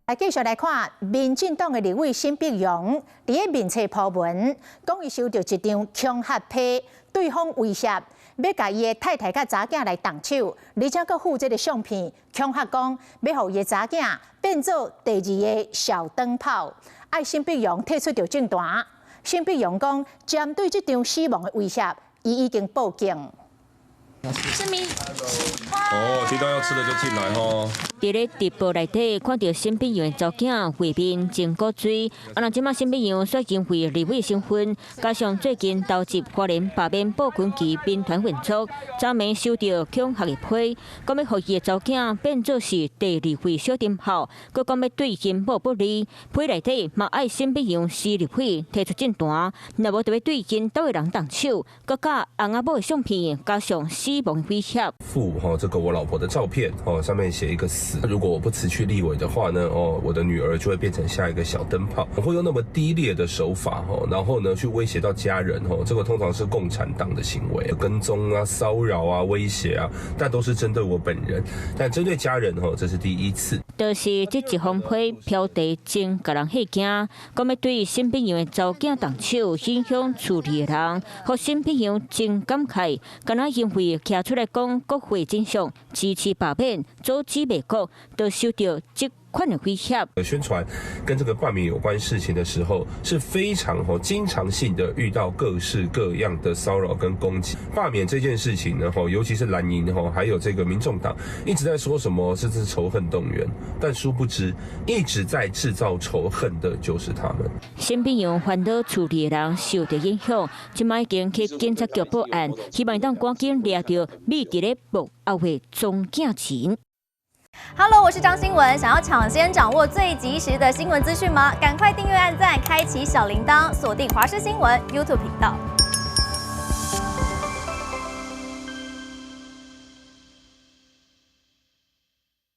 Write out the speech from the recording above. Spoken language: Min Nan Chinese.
來繼續來看，民進黨的立委沈伯洋佇咧面冊 po 文，講伊收著一張恐嚇批，對方威脅欲共伊的太太佮查囝來動手，而且閣附這个相片，恐嚇講欲予伊的查囝變做第二个小燈泡，愛沈伯洋退出著政壇。沈伯洋講，針對這張死亡的威脅，伊已經報警。是咪？哦，聽到要吃的就進來吼。佇咧直播內底看著沈伯洋的查某囝畫面真古錐，啊，若這馬沈伯洋煞因為立委身份，加上最近投入花蓮罷免布群旗民團運作，昨暝收著恐嚇的批，講欲予伊的查某囝變做是第二位小燈泡，閣講欲對𪜶某不利，批內底嘛愛沈伯洋辭立委退出政壇，若無就欲對𪜶兜的人動手，閣佮翁仔某的相片加上死亡威脅。附吼這個我老婆的照片哦，上面寫一個死。如果我不辭去立委的話呢，哦，我的女兒就會變成下一個小燈泡。我會用那麼低劣的手法哦，然後呢去威脅到家人哦，這個通常是共產黨的行為，跟蹤啊、騷擾啊、威脅啊，但都是針對我本人，但針對家人哦，這是第一次。就是這一封批標題真共人嚇驚，講欲對沈伯洋的查某囝動手，影響厝裡的人，予沈伯洋真感慨，敢若因為徛出來講國會真相，支持罷免，阻止賣國，都受著這款的威脅。宣傳跟這個罷免有關事情的時候，是非常吼經常性的遇到各式各樣的騷擾跟攻擊。罷免這件事情呢，吼，尤其是藍營吼，還有這個民眾黨一直在說什麼這是仇恨動員，但殊不知一直在製造仇恨的就是他們。沈伯洋煩惱厝裡的人受著影響，這擺已經去警察局報案，希望當趕緊掠著匿佇咧幕後的莊敬誠。 Hello，我是張新文。想要搶先掌握最及時的新聞資訊嗎？趕快訂閱、按讚、開啟小鈴鐺，鎖定華視新聞 YouTube 頻道。